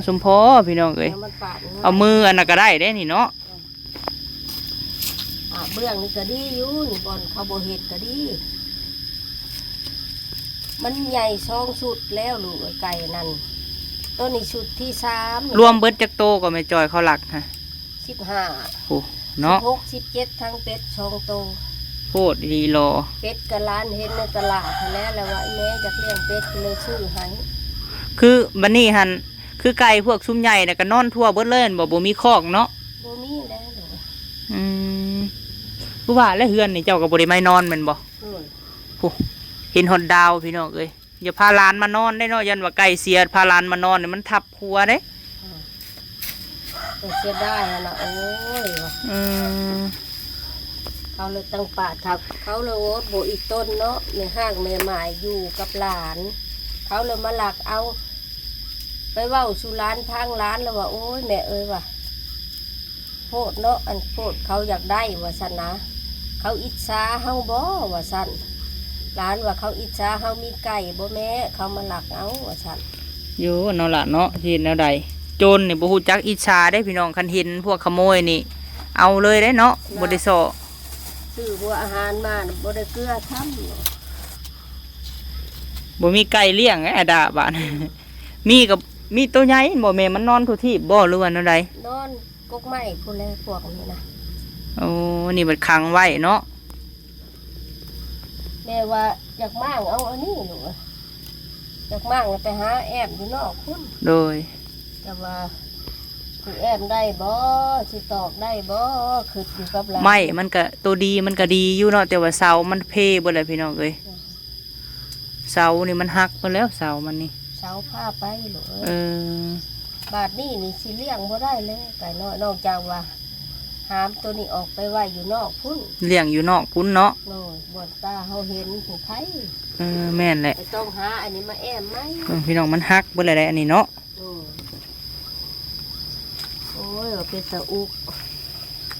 ສົມພໍ ພີ່ນ້ອງເອີຍ ແລ້ວມັນປາດງ່າຍ ເອົາມືອັນນັ້ນກໍໄດ້ເດ້ນີ້ເນາະ. ອາ ເບື້ອງນີ້ກໍດີຢູ່ ນີ້ບ່ອນເຂົາບໍ່ເຮັດກໍດີ ມັນໃຫຍ່ສອງຊຸດແລ້ວລູກເອີຍ ໄກ່ນັ້ນ ໂຕນີ້ຊຸດທີສາມ. ລວມເບິດຈັກໂຕກໍແມ່ຈອຍເຂົາລັກຫະ? ສິບຫ້າ ໂອ້ ເນາະ ສິບຫົກ ສິບເຈັດ ທັງເປັດສອງໂຕ. ໂພດອີ່ຫຼີຫຼໍ. ເປັດກໍຫຼານເຫັນໃນຕະຫຼາດຫັ້ນແຫຼະ ແລ້ວວ່າແມ່ຢາກລ້ຽງເປັດ ກໍເລີຍຊື້ໃຫ້. ຄືບັດນີ້ຫັ້ນ ຄືໄກ່ພວກຊຸມໃຫຍ່ນະ ກໍນອນທົ່ວເບິດເລີຍແມ່ນບໍ່? ບໍ່ມີຄອກເນາະ. ບໍ່ມີແລ້ວລູກ. ອືມ ຄືວ່າແຫຼະ ເຮືອນນີ້ເຈົ້າກໍບໍ່ໄດ້ມານອນແມ່ນບໍ່? ໂດຍ. ໂອ້ ເຫັນຮອດດາວ ພີ່ນ້ອງເອີຍ. ຢ່າພາຫຼານມານອນເດ້ເນາະ ຢ້ານວ່າໄກ່ເສຍ ພາຫຼານມານອນນີ້ມັນທັບຄົວເດ້. ເອີ ເສຍດາຍຫັ້ນນະ ໂອ້ຍ ວ່າ ອືມ ເຂົາເລີຍຕັ້ງປາດ ເຂົາເລີຍ ໂອ້ ບໍ່ອີ່ຕົນເນາະ ແມ່ຮ້າງແມ່ໝ້າຍຢູ່ກັບຫຼານ ເຂົາເລີຍມາລັກເອົາ ໄປເວົ້າສູ່ຫຼານຟັງ ຫຼານລະວ່າ ໂອ້ຍ ແມ່ເອີຍ ວ່າ ໂພດເນາະ ອັນໂພດເຂົາຢາກໄດ້ວ່າຊັ້ນນະ ເຂົາອິດສາເຮົາບໍວ່າຊັ້ນ ຫຼານວ່າເຂົາອິດສາເຮົາມີໄກ່ບໍແມ່ ເຂົາມາລັກເອົາວ່າຊັ້ນ. ໂຢ ເນາະຫຼານເນາະ ຊິເຮັດແນວໃດ ໂຈນນີ້ບໍ່ຮູ້ຈັກອິດສາເດ້ພີ່ນ້ອງ ຄັນເຫັນພວກຂະໂມຍນີ້ ເອົາເລີຍເດ້ເນາະ ບໍ່ໄດ້ເຊາະ. ຊື້ຫົວອາຫານມາ ບໍ່ໄດ້ເກືອຊ້ຳ. ບໍ່ມີໄກ່ລ້ຽງ ອາດາບາດ ມີກໍມີໂຕໃຫຍ່ບໍ່ແມ່? ມັນນອນທົ່ວທີບບໍ່ ຫຼືວ່າແນວໃດ? ນອນກົກໄມ້ພຸ້ນແຫຼະ ພວກນີ້ນະ. ໂອ້ ນີ້ບັດຂັງໄວ້ເນາະ. ແມ່ວ່າຢາກມ້າງເອົາອັນນີ້ລູກເອີຍ ຢາກມ້າງແລ້ວໄປຫາແອ້ມຢູ່ນອກພຸ້ນ. ໂດຍ ແຕ່ວ່າຊິແອ້ມໄດ້ບໍ່ ຊິຕອກໄດ້ບໍ່ ຄິດຢູ່ກັບຫຼານ. ໄມ້ມັນກະ ໂຕດີມັນກະດີຢູ່ເນາະ ແຕ່ວ່າເສົາມັນເພເບິດແລ້ວພີ່ນ້ອງເອີຍ. ເສົານີ້ມັນຫັກເບິດແລ້ວ ເສົາມັນນີ້. ເສົາພາໄປລູກເອີຍ. ເອີ ບາດນີ້ນີ້ຊິລ້ຽງບໍ່ໄດ້ແລ້ວໄກ່ນ້ອຍ ນອກຈາກວ່າຫາມໂຕນີ້ອອກໄປໄວ້ຢູ່ນອກພຸ້ນ. ລ້ຽງຢູ່ນອກພຸ້ນເນາະ. ໂດຍ ບ່ອນຕາເຮົາເຫັນຜູ້ໃຜ. ເອີ ແມ່ນແຫຼະ ໄປຕ້ອງຫາອັນນີ້ມາແອ້ມໃໝ່. ເບິ່ງພີ່ນ້ອງ ມັນຫັກເບິດແລ້ວໄດ໋ອັນນີ້ເນາະ. ໂອ້ຍ ໂອ້ຍ ວ່າເປັນຕາອຸກ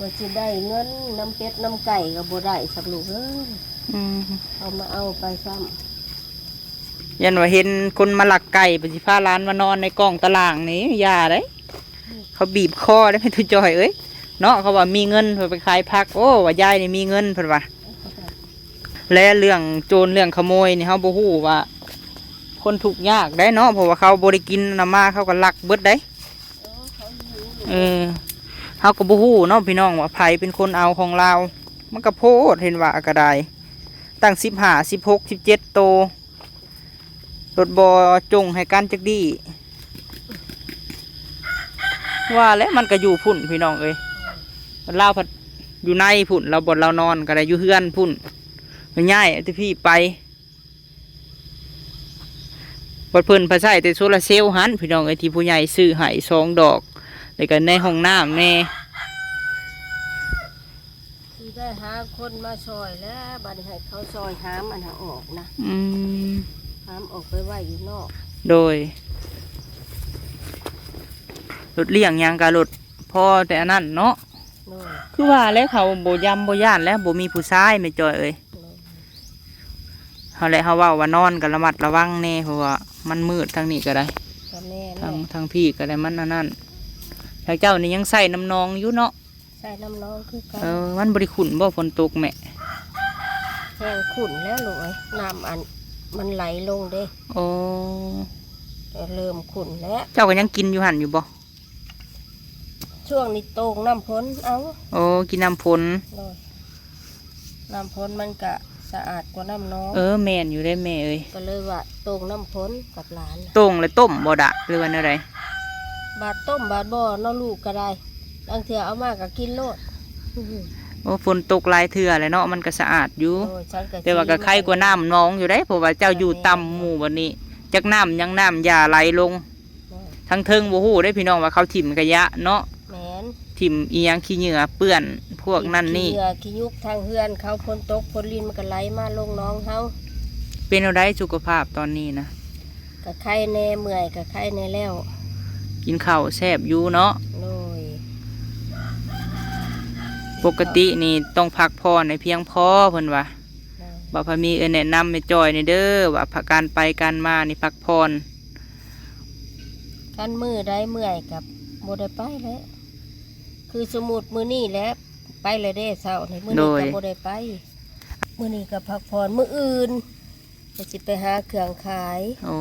ວ່າຊິໄດ້ເງິນນຳເປັດນຳໄກ່ກໍບໍ່ໄດ້ສັກລູກເອີຍ. ອືມ ເອົາມາເອົາໄປຊ້ຳ. ຢ້ານວ່າເຫັນຄົນມາລັກໄກ່ ເພິ່ນຊິພາຫຼານມານອນໃນກ້ອງຕາລ່າງນີ້ ຢ່າເດ້ ເຂົາບີບຄໍເດ້ ແມ່ຕູ້ຈ້ອຍເອີຍເນາະ. ເຂົາວ່າມີເງິນ ເພິ່ນໄປຂາຍຜັກ. ໂອ້ ວ່າຍາຍນີ້ມີເງິນ ເພິ່ນວ່າ. ແລະເລື່ອງໂຈນເລື່ອງຂະໂມຍນີ້ ເຮົາບໍ່ຮູ້ວ່າຄົນທຸກຍາກໄດ໋ເນາະ ເພາະວ່າເຂົາບໍ່ໄດ້ກິນນຳມາ ເຂົາກໍລັກເບິດໄດ໋. ເອີ ເຮົາກໍບໍ່ຮູ້ເນາະພີ່ນ້ອງ ວ່າໃຜເປັນຄົນເອົາຂອງລາວ. ມັນກໍໂພດ ເຫັນວ່າກໍໄດ້ ຕັ້ງສິບຫ້າ ສິບຫົກ ສິບເຈັດໂຕ ລົດບໍ່ຈົ່ງໃຫ້ກັນຈັກດີ້. ວ່າແລ້ວມັນກໍຢູ່ພຸ້ນພີ່ນ້ອງເອີຍ ລາວພັດຢູ່ໃນພຸ້ນ ລາວບ່ອນລາວນອນກໍໄດ້ ຢູ່ເຮືອນພຸ້ນ ມັນຍ້າຍແຕ່ພີ້ໄປ. ບັດເພິ່ນພາໃຊ້ແຕ່ໂຊລາເຊວຫັ້ນພີ່ນ້ອງເອີຍ ທີ່ຜູ້ໃຫຍ່ຊື້ໃຫ້ສອງດອກ ແລ້ວກໍໃນຫ້ອງນ້ຳແດ່. ຊິໄດ້ຫາຄົນມາຊ່ອຍແລ້ວ ບັດນີ້ໃຫ້ເຂົາຊ່ອຍຫາມອັນນັ້ນອອກນະ. ອືມ ຫາມອອກໄປໄວ້ຢູ່ນອກ. ໂດຍ ລົດລ້ຽງຫຍັງກໍລົດພໍແຕ່ອັນນັ້ນເນາະ. ໂດຍ ຄືວ່າແຫຼະ ເຂົາບໍ່ຢ້ຳບໍ່ຢ້ານແລ້ວ ບໍ່ມີຜູ້ຊາຍແມ່ຈ້ອຍເອີຍ. ໂດຍ ເຮົາແຫຼະ ເຮົາເວົ້າວ່ານອນກໍລະມັດລະວັງແດ່ ເພາະວ່າມັນມືດທາງນີ້ກໍໄດ້ ກໍແມ່ນແຫຼະ ທາງ ທາງພີ້ກໍໄດ້ ມັນອັນນັ້ນ. ທາງເຈົ້ານີ້ຍັງໃຊ້ນ້ຳໜອງຢູ່ເນາະ. ໃຊ້ນ້ຳໜອງຄືກັນ. ເອີ ມັນບໍ່ໄດ້ຂຸ້ນບໍ່ ຝົນຕົກແມ່? ແຮງຂຸ້ນແລ້ວລູກເອີຍ ນ້ຳອັນມັນໄຫຼລົງເດ້. ໂອ້ ກໍເລີ່ມຂຸ້ນແລ້ວ. ເຈົ້າກໍຍັງກິນຢູ່ຫັ້ນຢູ່ບໍ່? ຊ່ວງນີ້ໂຕ່ງນ້ຳຝົນເອົາ. ໂອ້ ກິນນ້ຳຝົນ. ໂດຍ ນ້ຳຝົນມັນກະສະອາດກວ່ານ້ຳໜອງ. ເອີ ແມ່ນຢູ່ເດ້ແມ່ເອີຍ. ກໍເລີຍວ່າໂຕ່ງນ້ຳຝົນກັບຫຼານ. ໂຕ່ງແລ້ວຕົ້ມບໍ່ດະ ຫຼືວ່າແນວໃດ? ບາດຕົ້ມບາດບໍ່ເນາະ ລູກກໍໄດ້ ລາງເທື່ອເອົາມາກໍກິນໂລດ. ໂອ້ ຝົນຕົກຫຼາຍເທື່ອແລ້ວເນາະ ມັນກໍສະອາດຢູ່. ໂດຍ ແຕ່ວ່າກໍໄຄກວ່ານ້ຳໜອງຢູ່ເດ້ ເພາະວ່າເຈົ້າຢູ່ຕ່ຳໝູ່ບັດນີ້ ຈັກນ້ຳຫຍັງ ນ້ຳຢາໄຫຼລົງ. ໂດຍ ທາງເທິງບໍ່ຮູ້ເດ້ພີ່ນ້ອງ ວ່າເຂົາຖິ້ມຂະຫຍະເນາະ. ແມ່ນ ຖິ້ມອີ່ຫຍັງ ຂີ້ເຫຍື້ອເປື້ອນພວກນັ້ນນີ້ ຂີ້ເຫຍື້ອຂີ້ຍຸກທາງເຮືອນເຂົາ ຝົນຕົກຝົນລິນມັນກໍໄຫຼມາລົງໜອງເຮົາ. ເປັນແນວໃດສຸຂະພາບຕອນນີ້ນະ? ກໍໄຄແດ່ ເມື່ອຍກໍໄຄແດ່ແລ້ວ. ກິນເຂົ້າແຊບຢູ່ເນາະ? ໂດຍ ປົກກະຕິນີ້ຕ້ອງພັກຜ່ອນໃຫ້ພຽງພໍເພິ່ນວ່າ. ໂດຍ ວ່າພະມີເອີຍແນະນຳແມ່ຈ້ອຍແດ່ເດີ ວ່າພາກັນໄປກັນມານີ້ພັກຜ່ອນ. ຄັນມື້ໃດເມື່ອຍກໍບໍ່ໄດ້ໄປແຫຼະ ຄືສົມມຸດມື້ນີ້ແຫຼະ ໄປແລ້ວເດ້ເຊົ້ານີ້ ມື້ນີ້ກໍບໍ່ໄດ້ໄປ. ໂດຍ ມື້ນີ້ກໍພັກຜ່ອນ ມື້ອື່ນກໍຊິໄປຫາເຄື່ອງຂາຍ. ໂອ້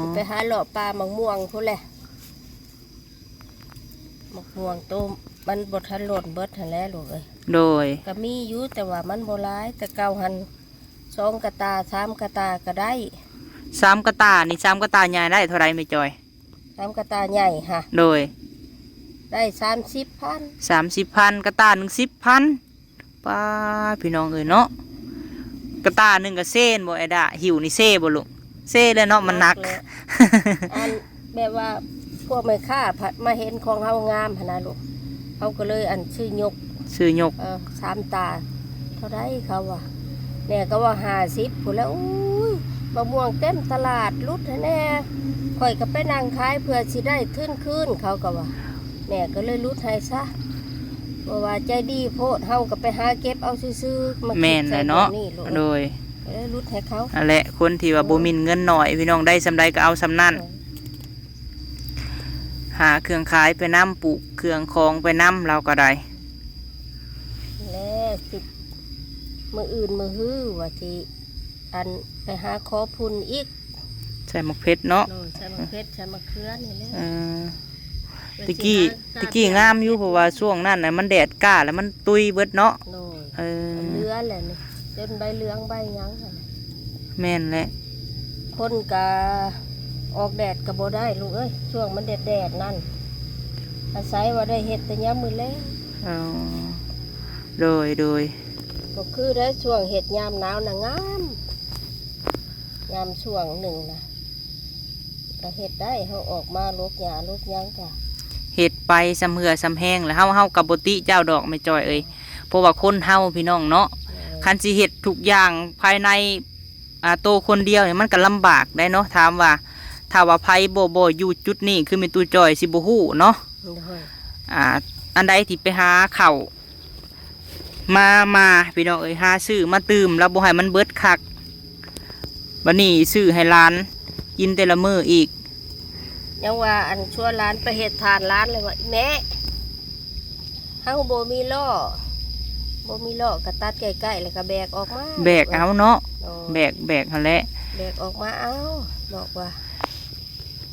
ຊິໄປຫາເລາະປ່າໝາກມ່ວງພຸ້ນແຫຼະ ໝາກມ່ວງໂຕມັນບໍ່ທັນຫຼົ່ນເບິດຫັ້ນແຫຼະລູກເອີຍ. ໂດຍ ກໍມີຢູ່ ແຕ່ວ່າມັນບໍ່ຫຼາຍ ແຕ່ເກົ່າຫັ້ນ ສອງກະຕ່າ ສາມກະຕ່າກໍໄດ້. ສາມກະຕ່ານີ້ ສາມກະຕ່າໃຫຍ່ໄດ້ເທົ່າໃດແມ່ຈ້ອຍ? ສາມກະຕ່າໃຫຍ່ຫະ? ໂດຍ ໄດ້ສາມສິບພັນ. ສາມສິບພັນ ກະຕ່າໜຶ່ງສິບພັນ. ປ້າ ພີ່ນ້ອງເອີຍເນາະ ກະຕ່າໜຶ່ງກໍເຊນບໍ່ ແອດາ? ຫິ້ວນີ້ເຊບໍ່ລູກ? ເຊແລ້ວເນາະ ມັນໜັກ. ໜັກແຫຼະ ອັນ ແບບວ່າພວກແມ່ຄ້າພັດມາເຫັນຂອງເຮົາງາມຫັ້ນນະລູກ ເຂົາກໍເລີຍ ອັນ ຊື້ຍົກ ຊື້ຍົກ. ເອີ ສາມຕາເທົ່າໃດເຂົາວ່າ? ແມ່ກໍວ່າຫ້າສິບພຸ້ນແຫຼະ. ໂອ້ຍ ມະມ່ວງເຕັມຕະຫຼາດ ຫຼຸດໃຫ້ແດ່ ຂ້ອຍກໍໄປນັ່ງຂາຍເພື່ອຊິໄດ້ທຶນຄືນ ເຂົາກໍວ່າ. ແມ່ກໍເລີຍຫຼຸດໃຫ້ຊະ ເພາະວ່າໃຈດີໂພດ ເຮົາກໍໄປຫາເກັບເອົາຊື່ໆ ມາຄິດໃສ່ແບບນີ້ໂລດ. ແມ່ນແຫຼະເນາະ. ໂດຍ ກໍເລີຍຫຼຸດໃຫ້ເຂົາ. ຫັ້ນແຫຼະ ຄົນທີ່ວ່າ ເອີ ບໍ່ໝິ່ນເງິນໜ້ອຍ ພີ່ນ້ອງ ໄດ້ສ່ຳໃດກໍເອົາສ່ຳນັ້ນ. ເອີ ຫາເຄື່ອງຂາຍໄປນຳ ປູກເຄື່ອງຂອງໄປນຳ ລາວກໍໄດ້. ຊິ ມື້ອື່ນມື້ຮືວ່າຊິ ອັນ ໄປຫາຂໍຝຸ່ນອີກ ໃສ່ໝາກເຜັດເນາະ. ໂດຍ ໃສ່ໝາກເຜັດ ໃສ່ໝາກເຂືອນີ້ແຫຼະ. ເອີ ແຕ່ຊິ ຕະກີ້ ຫາ ຕະກີ້ງາມຢູ່ ເພາະວ່າຊ່ວງນັ້ນນະ ມັນແດດກ້າ ແລ້ວມັນຕຸຍເບິດເນາະ. ໂດຍ ເອີ ເຫຼືອແຫຼະນີ້ ຈົນໃບເຫຼືອງໃບຫຍັງຫັ້ນ. ແມ່ນແຫຼະ. ຄົນກະອອກແດດກະບໍ່ໄດ້ລູກເອີຍ ຊ່ວງມັນແດດໆນັ້ນ ອາໄສວ່າໄດ້ເຮັດແຕ່ຍາມມື້ແລງ. ອໍ ໂດຍ ໂດຍ. ບໍ່ຄືໄດ້ຊ່ວງເຮັດຍາມໜາວນະງາມ ຍາມຊ່ວງໜຶ່ງນະ ກະເຮັດໄດ້ ເຮົາອອກມາຫຼົກຫຍ້າຫຼົກຫຍັງກະເຮັດໄປ ຊ່ຳເຫື່ອຊ່ຳແຮງ ແລ້ວເຮົາ ເຮົາກະບໍ່ຕິເຈົ້າດອກແມ່ຈ້ອຍເອີຍ ເພາະວ່າຄົນເຮົາພີ່ນ້ອງເນາະ ເອີ ຄັນຊິເຮັດທຸກຢ່າງພາຍໃນ ອ່າ ໂຕຄົນດຽວນີ້ມັນກະລຳບາກໄດ໋ເນາະ. ຖາມວ່າ ຖ້າວ່າໃຜບໍ່ ບໍ່ຢູ່ຈຸດນີ້ ຄືແມ່ຕູ້ຈ້ອຍຊິບໍ່ຮູ້ເນາະ. ໂດຍ ອ່າ ອັນໃດທີ່ໄປຫາເຂົ້າມາ ມາ ພີ່ນ້ອງເອີຍ ຫາຊື້ມາຕື່ມ ລະບໍ່ໃຫ້ມັນເບິດຄັກ ບັດນີ້ຊື້ໃຫ້ຫຼານກິນແຕ່ລະມື້ອີກ. ຍັງວ່າ ອັນ ຊວນຫຼານໄປເຮັດຖ່ານ ຫຼານເລີຍວ່າ ອີ່ແມ່ ເຮົາບໍ່ມີລໍ້ ບໍ່ມີລໍ້ກະຕັດໃກ້ໆ ແລ້ວກະແບກອອກມາ ແບກເອົາເນາະ. ໂດຍ ແບກ ແບກຫັ້ນແຫຼະ ແບກອອກມາເອົາ ບອກວ່າ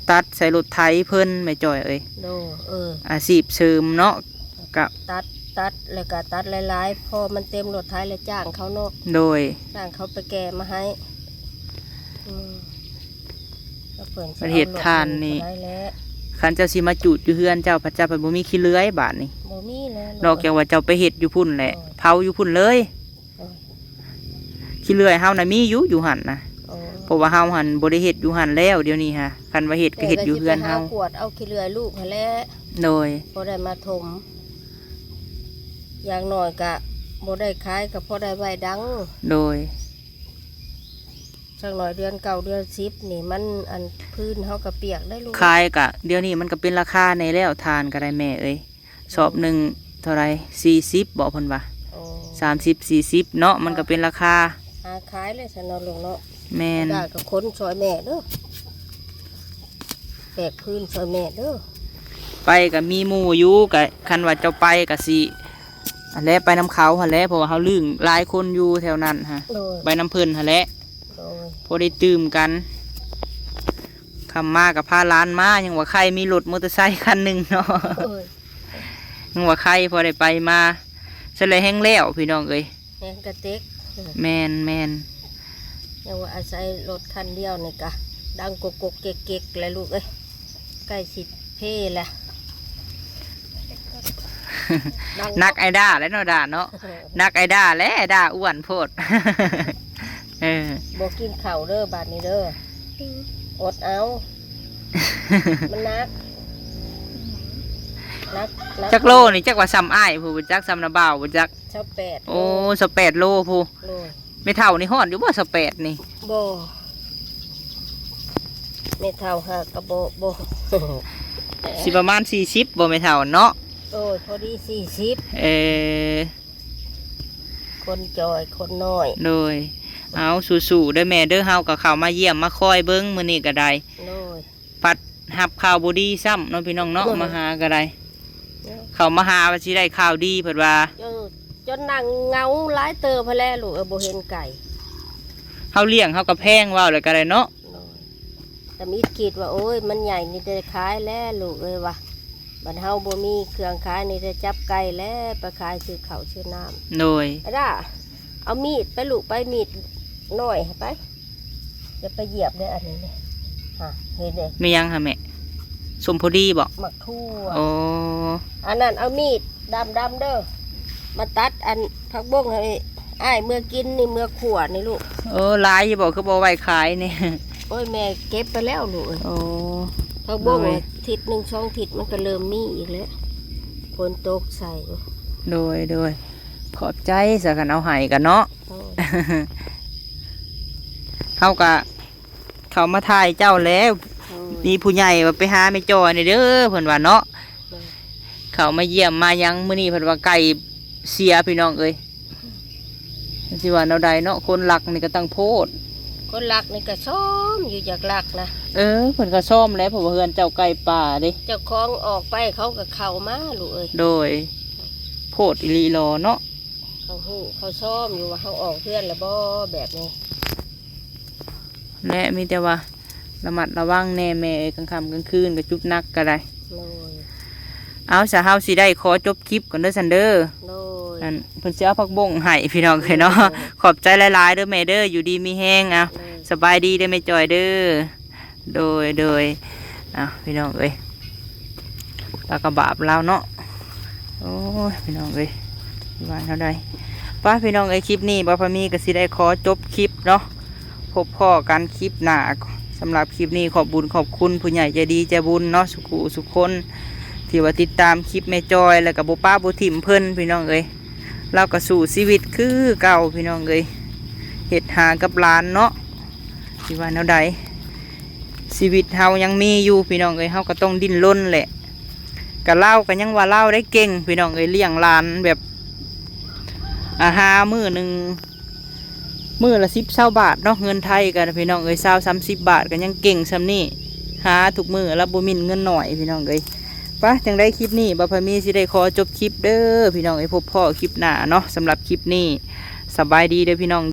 ຕັດໃສ່ລົດໄຖເພິ່ນແມ່ຈ້ອຍເອີຍ. ໂດຍ ເອີ ອາຊີບເສີມເນາະ ກະຕັດ ຕັດ ແລ້ວກະຕັດຫຼາຍໆ ພໍມັນເຕັມລົດໄຖແລ້ວຈ້າງເຂົາເນາະ. ໂດຍ ຈ້າງເຂົາໄປແກ່ມາໃຫ້. ອືມ ແລ້ວເພິ່ນຊິເອົາລົດໄຖນີ້ໄດ້ແລ້ວ. ຄັນເຈົ້າຊິມາຈູດຢູ່ເຮືອນເຈົ້າ ພະເຈົ້າພັດບໍ່ມີຂີ້ເລື່ອຍບາດນີ້ ບໍ່ມີແລ້ວ ນອກຈາກວ່າເຈົ້າໄປເຮັດຢູ່ພຸ້ນແຫຼະ. ໂດຍ ເຜົາຢູ່ພຸ້ນເລີຍ. ໂດຍ ຂີ້ເລື່ອຍເຮົານະມີຢູ່ ຢູ່ຫັ້ນນະ. ໂອ້ ເພາະວ່າເຮົາຫັ້ນບໍ່ໄດ້ເຮັດຢູ່ຫັ້ນແລ້ວ ດຽວນີ້ຫາ ຄັນວ່າເຮັດກະເຮັດຢູ່ເຮືອນເຮົາ ກວດເອົາຂີ້ເລື່ອຍລູກຫັ້ນແຫຼະ. ໂດຍ ພໍໄດ້ມາຖົມ ຢ່າງໜ້ອຍກະບໍ່ໄດ້ຂາຍ ກະພໍໄດ້ໄວ້ດັງ. ໂດຍ ຈັກໜ້ອຍເດືອນເກົ້າເດືອນສິບນີ້ມັນ ອັນ ພື້ນເຮົາກະປຽກໄດ໋ລູກ. ຂາຍກະ ດຽວນີ້ມັນກະເປັນລາຄາແດ່ແລ້ວ ຖ່ານກະໄດ້ແມ່ເອີຍ. ສອບໜຶ່ງເທົ່າໃດ ສີ່ສິບບໍ ເພິ່ນວ່າ. ໂອ້ ສາມສິບ ສີ່ສິບເນາະ ມັນກະເປັນລາຄາ ຫາຂາຍເລີຍຊັ້ນເນາະລູກເນາະ. ແມ່ນ ໄດ້ກະຂົນຊ່ອຍແມ່ເດີ ແບກພື້ນຊ່ອຍແມ່ເດີ. ໄປກະມີໝູ່ຢູ່ ກະຄັນວ່າເຈົ້າໄປກະຊິ ອັນແຫຼະ ໄປນຳເຂົາຫັ້ນແຫຼະ ເພາະວ່າເຮົາລຶ້ງຫຼາຍຄົນຢູ່ແຖວນັ້ນຫະ. ໂດຍ ໄປນຳເພິ່ນຫັ້ນແຫຼະ. ໂດຍ ພໍໄດ້ຕື່ມກັນ ຄ່ຳມາກະພາຫຼານມາ ຍັງວ່າໃຄມີລົດມໍເຕີໄຊຄັນໜຶ່ງເນາະ. ໂດຍ ຍັງວ່າໃຄພໍໄດ້ໄປມາ ຊັ້ນແຫຼະແຮງແລ້ວພີ່ນ້ອງເອີຍ ແຮງກະເຕັກ. ແມ່ນໆ ຍັງວ່າອາໄສລົດຄັນດຽວນີ້ກະດັງກົກໆເກັກໆແຫຼະລູກເອີຍ ໃກ້ຊິເພແລ້ວ. ໜັກໄອ້ດ້າແຫຼະເນາະ ດ້າເນາະ ໜັກໄອ້ດ້າແຫຼະ ອ້າຍດ້າອ້ວນໂພດ. ເອີ ບໍ່ກິນເຂົ້າເດີບາດນີ້ເດີ ອົດເອົາ ມັນໜັກ ໜັກ ໜັກ. ຈັກໂລນີ້ ຈັກວ່າຊ່ຳອ້າຍຜູ້ ບໍ່ຈັກ ຊ່ຳນ້າບ່າວບໍ່ຈັກ. ຊາວແປດ ໂອ້ ໂລ ຊາວແປດໂລຜູ້. ໂດຍ ແມ່ເຖົ້ານີ້ຮອດຢູ່ບໍ່ ຊາວແປດນີ້? ບໍ່ ແມ່ເຖົ້າຫາກະບໍ່ ບໍ່ ຊິປະມານສີ່ສິບບໍ່ແມ່ເຖົ້າເນາະ? ໂດຍ ພໍດີສີ່ສິບ. ເອີ ຄົນຈ່ອຍຄົນນ້ອຍ. ໂດຍ ເອົາ ສູ້ໆເດີແມ່ເດີ ເຮົາກະເຂົ້າມາຢ້ຽມມາຄອຍເບິ່ງມື້ນີ້ກະໄດ້. ໂດຍ ພັດຮັບຂ່າວບໍ່ດີຊ້ຳເນາະພີ່ນ້ອງເນາະ. ໂດຍ ມາຫາກະໄດ້ ໂດຍ ເຂົ້າມາຫາວ່າຊິໄດ້ຂ່າວດີ ເພິ່ນວ່າ ເອີ ຈົນນັ່ງເຫງົາຫຼາຍເຕີບຫັ້ນແຫຼະລູກເອີຍ ບໍ່ເຫັນໄກ່. ເຮົາລ້ຽງເຮົາກະແພງ ເວົ້າແລ້ວກະໄດ້ເນາະ. ໂດຍ ຕຳອິດຄິດວ່າ ໂອ້ຍ ມັນໃຫຍ່ນີ້ໄດ້ຂາຍແລ້ວລູກເອີຍວ່າ ບັດເຮົາບໍ່ມີເຄື່ອງຂາຍນີ້ໄດ້ຈັບໄກ່ແລ້ວໄປຂາຍຊື້ເຂົ້າຊື້ນ້ຳ. ໂດຍ ອາດາ ເອົາມີດໄປລູກໄປ ມີດນ້ອຍຫັ້ນໄປ ຢ່າໄປຢຽບເດີອັນນີ້ເດີ ຫາ ເຫັນເດ້. ແມ່ນຫຍັງຫະແມ່? ສົ້ມພໍດີບໍ? ໝາກຖົ່ວ. ໂອ້ ອັນນັ້ນເອົາມີດດຳໆເດີ ມາຕັດອັນຜັກບົ້ງໃຫ້ອ້າຍເມືອກິນນີ້ ເມືອຂົ້ວນີ້ລູກ. ເອີ ຫຼາຍຢູ່ບໍ ຄືບໍ່ໄວ້ຂາຍນີ້? ໂອ້ຍ ແມ່ເກັບໄປແລ້ວລູກເອີຍ. ໂອ້ ຜັກບົ້ງ ໂດຍ ອາທິດໜຶ່ງສອງທິດມັນກະເລີ່ມມີອີກແລ້ວ ຝົນຕົກໃສ່. ໂດຍ ໂດຍ ຂອບໃຈຊະ ຄັນເອົາໃຫ້ກະເນາະ. ໂດຍ ເຮົາກະເຂົ້າມາຖ່າຍເຈົ້າແລ້ວ. ໂດຍ ມີຜູ້ໃຫຍ່ວ່າໄປຫາແມ່ຈ່ອຍແດ່ເດີ ເພິ່ນວ່າເນາະ. ໂດຍ ເຂົ້າມາຢ້ຽມມາຫຍັງມື້ນີ້ ເພິ່ນວ່າໄກ່ເສຍພີ່ນ້ອງເອີຍ. ຊິວ່າແນວໃດເນາະ ຄົນລັກນີ້ກະຕັ້ງໂພດ. ຄົນລັກນີ້ກະຊອມຢູ່ ຢາກລັກນະ. ເອີ ເພິ່ນກະຊອມແຫຼະ ເພາະວ່າເຮືອນເຈົ້າໃກ້ປ່າເດ້ ເຈົ້າຂອງອອກໄປເຂົາກະເຂົ້າມາລູກເອີຍ. ໂດຍ ໂພດອີ່ຫຼີຫຼໍເນາະ. ເ ເຮົາຮູ້ເຂົາຊອມຢູ່ວ່າເຮົາອອກເຮືອນແລ້ວບໍ່ ແບບນີ້ ແລະມີແຕ່ວ່າລະມັດລະວັງແດ່ແມ່ເອີຍ ກາງຄ່ຳກາງຄືນກໍຈຸກໜັກກໍໄດ້. ໂດຍ ເອົາ ສະເຮົາຊິໄດ້ຂໍຈົບຄລິບກ່ອນເດີຊັ້ນເດີ. ໂດຍ ອັນເພິ່ນຊິເອົາຜັກບົ້ງໃຫ້ພີ່ນ້ອງເອີຍເນາະ. ໂດຍ ຂອບໃຈຫຼາຍໆເດີແມ່ເດີ ຢູ່ດີມີແຮງ. ເອົາ ໂດຍ ສະບາຍດີເດີແມ່ຈອຍເດີ. ໂດຍ ໂດຍ ເອົາ ພີ່ນ້ອງເອີຍ ປາກະບາບລາວເນາະ. ໂອ້ຍ ພີ່ນ້ອງເອີຍ ຊິວ່າແນວໃດ. ໄປພີ່ນ້ອງເອີຍ ຄລິບນີ້ບ່າວພາມີກໍຊິໄດ້ຂໍຈົບຄລິບເນາະ. ພົບພໍ້ກັນຄລິບໜ້າ. ສຳລັບຄລິບນີ້ຂອບບຸນຂອບຄຸນຜູ້ໃຫຍ່ໃຈດີໃຈບຸນເນາະ ສູ່ຜູ້ສູ່ຄົນ ທີ່ວ່າຕິດຕາມຄລິບແມ່ຈອຍ ແລ້ວກໍບໍ່ປະບໍ່ຖິ້ມເພິ່ນພີ່ນ້ອງເອີຍ. ລາວກໍສູ້ຊີວິດຄືເກົ່າພີ່ນ້ອງເອີຍ ເຮັດຫາກັບຫຼານເນາະ. ຊິວ່າແນວໃດ ຊີວິດເຮົາຍັງມີຢູ່ພີ່ນ້ອງເອີຍ ເຮົາກໍຕ້ອງດີ້ນລົນແຫຼະ. ກະລາວກໍຍັງວ່າລາວໄດ້ເກັ່ງພີ່ນ້ອງເອີຍ ລ້ຽງຫຼານແບບ ອາ ຫາມື້ໜຶ່ງ ມື້ລະສິບຊາວບາດເນາະ. ເງິນໄທກໍພີ່ນ້ອງເອີຍ ຊາວສາມສິບບາດ ກໍຍັງເກັ່ງຊ່ຳນີ້ ຫາທຸກມື້ລະບໍ່ໝິ່ນເງິນໜ້ອຍພີ່ນ້ອງເອີຍ. ປະ ຈັ່ງໃດຄລິບນີ້ບ່າວພາມີຊິໄດ້ຂໍຈົບຄລິບເດີພີ່ນ້ອງເອີຍ ພົບພໍ້ຄລິບໜ້າເນາະ. ສຳລັບຄລິບນີ້ ສະບາຍດີເດີພີ່ນ້ອງ.